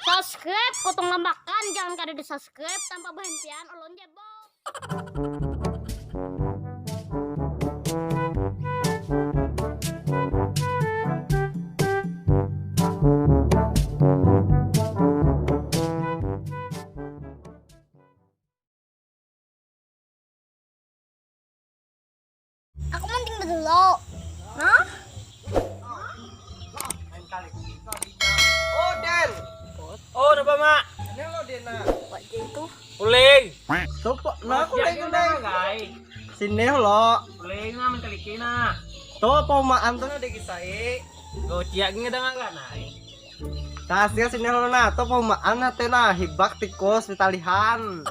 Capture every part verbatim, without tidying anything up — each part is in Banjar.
Subscribe, potong lamakan, jangan kada di subscribe tanpa berhentian, ulun jebol. Aku mending dulu. Hah? Oh, Den. Oh, napa, Mak? Ini lo, Den, nah. Wajah itu. Uling. Sopo? Nah, aku lagi udah. Sini lo. Uling, nah, menteliki, nah. Tuh, apa umaan tuh, nah, dikisai. Lo, ciak, ini ada nggak, nah? Kasih sini lo, nah. Tuh, apa umaan, nah, teh, nah. Hibak, tikus, pitalihan.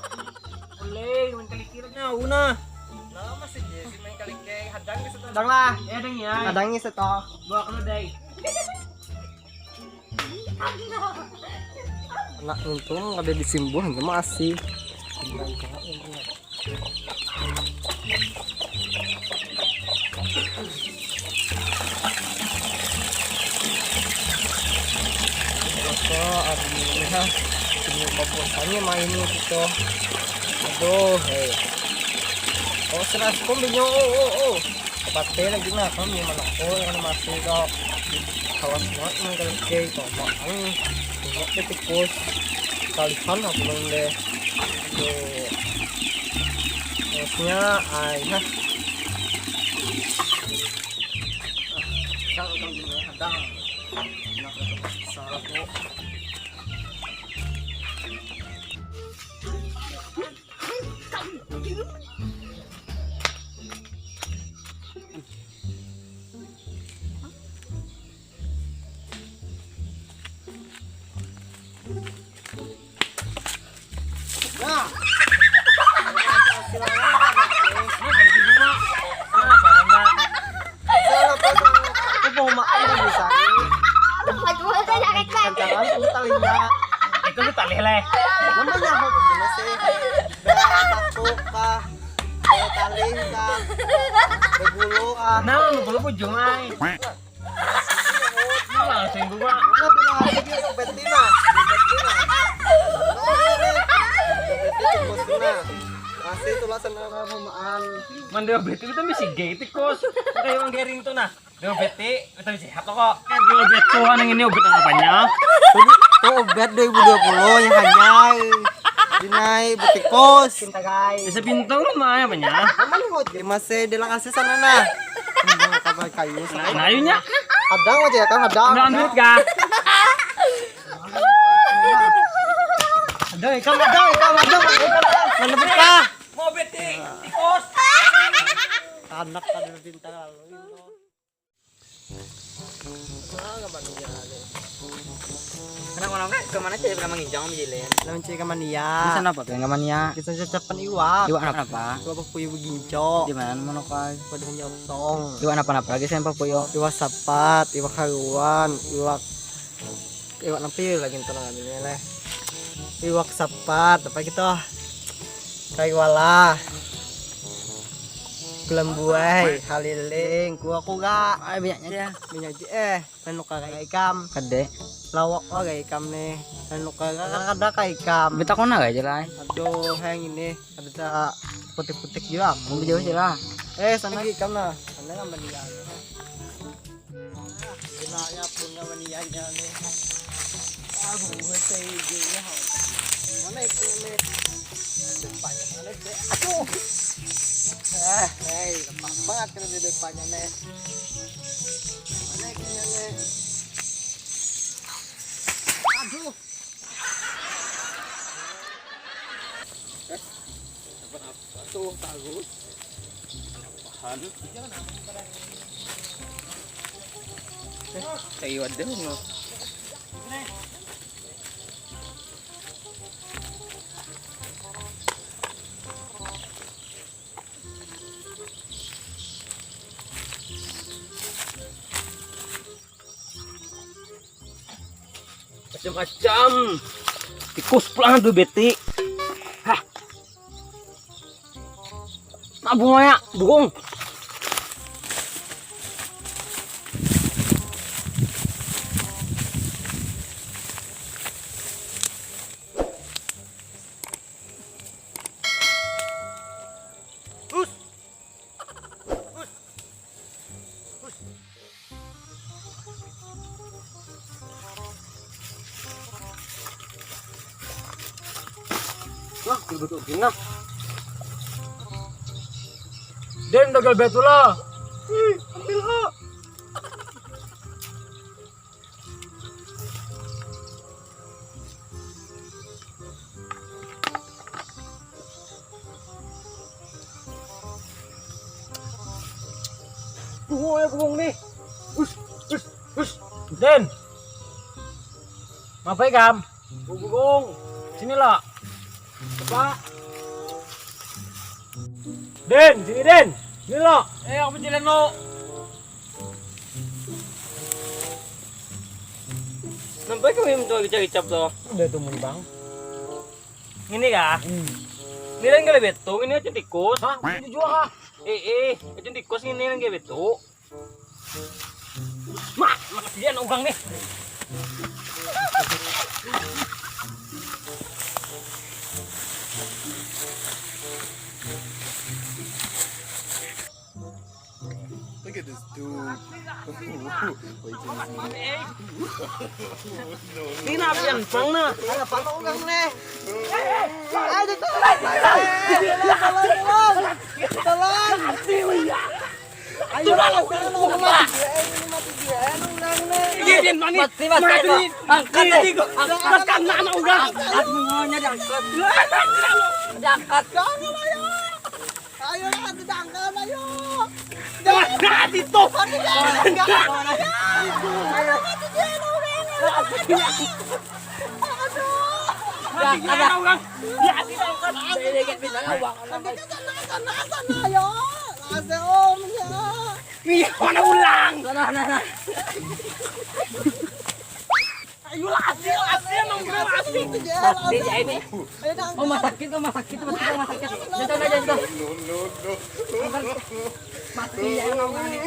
Uling, menteliki, nah, una. Nah, masih dia sih main kali kayak hadang gitu. Hadang lah. Ya, hadang ya. Hadang ini seto. Bawa ke dai. Anak untung ada di simbuh hanya masih. Apa artinya? Ini komposannya main gitu. Aduh, hei. Oh, seras kom binyo. Oh, oh, oh. Pate lagi nah, kami mana kau yang masih kau. Kawan semua yang kalau kayak kau mau. Ini tikus. Kalihan aku belum deh. Tuh. Terusnya, ah, iya. Kalau kamu hadang. Salah kok. Itu tuh talih leh. Namanya apa sih? Batuk kah? Talih kah? Begulu kah? Nah, begulu bujung ai. Nah, langsung gua. Nah, bilang aja dia tuh betina. Betina. Betina. Kasih tulah sana mamaan. Mandor betina tuh misi gay tikus. Kayak orang gering tuh nah. Diobati, tapi sehat lo kok. Eh, diobati tuh, nang ini obat apanya? Tuh, tuh obat dua ribu dua puluh yang hanyar. Dinai betikus. Cinta guys. Bisa pintar lo mah apanya? Aman kok, jadi masih di lokasi sana nah. Kembang kabar kayu sana. Nah, ayunya. Ada aja ya kan, ada. Ambil, ambil kah? Ada ikan, ada ikan, ada ikan. Mana betah? Mau beti, tikus. Anak tadi pintar lalu. Kenapa, kenapa? Kemana sih? Pernah menginjau sama Jilin? Lawan cewek kemana ya? Di sana apa? Kemana ya? Kita cacapan iwak. Iwak apa? Iwak papuyu beginco. Di mana, mana kau? Pada nyotong. Iwak apa, apa lagi saya papuyu? Iwak sapat, iwak haruan, iwak, iwak napi lagi itu namanya leh. Iwak sapat, apa gitu? Kayu walah. Gelembuai, haliling, kuah kuga. Ay, banyaknya ya. Banyak aja eh. Lain nukar ka ikam. Kada. Lawak wagai ikam nih. Lain nukar ka kada ka ikam. Beta kona aja lah. Aduh, hayang ini. Ada tak putik-putik jua. Mau jauh sih lah. Eh, sana lagi ikam nah. Sana kan meninggal. Gunanya punya meninggalnya nih. Aduh, gue saya mana itu nih? Depannya mana deh? Aduh. Eh, hei, lemah banget kalau di depannya nih. Mana itunya nih? Aduh. Eh, apa tuh tahu? Apaan? Eh, kayu ada no. Macam-macam. Tikus pulang tu beti. Hah. Nah, bunganya, bukung. Hus. Hus. Hus. Wah, betul gini nah. Den, dagal betul lah. Ih, ambil ha. Bungul ya bungul nih. Hus, hus, hus. Den. Ngapai kam? Bungul. Sini lo. Apa? Den, sini Den. Sini lo. Eh, apa jalan lo? Nampai kami mencoba kicap-kicap tuh. Udah tuh mun bang. Ini kah? Hmm. Ini kan gale betung, ini aja tikus. Hah? Itu juga kah? Eh, eh, aja tikus ini kan gale betung. Mak, makasih ya orang nih. Look at this dude. Wait till this minute. Ini apa yang pang nah? Ada apa orang nih? Ayo, tolong. Tolong, tolong. Tolong. Ayo, tolong. Ini mati dia, ini orang nih. Iya, Din, mani. Mati, mati, mati. Angkat, angkat. Angkat, angkat, angkat. Angkat, semuanya diangkat. Diangkat. Jangan, ayo. Ayo lah, sedangkan, ayo. Jangan, jangan itu. Mati dia, enggak, enggak, enggak. Ayo, mati dia, orang. Aduh. Mati dia, orang. Ya, tidak angkat. Ini kan bisa uang. Nanti ke sana, sana, sana, ayo. Lase, Om, ya. Nih, mana ulang? Sana, sana, sana. Ayolah, hasil, hasil, nang bilang hasil. Pasti ya ini. Ayo, dah, rumah sakit, rumah sakit, rumah sakit, rumah sakit. Jangan, jangan, jangan. Mati ya, nang ini.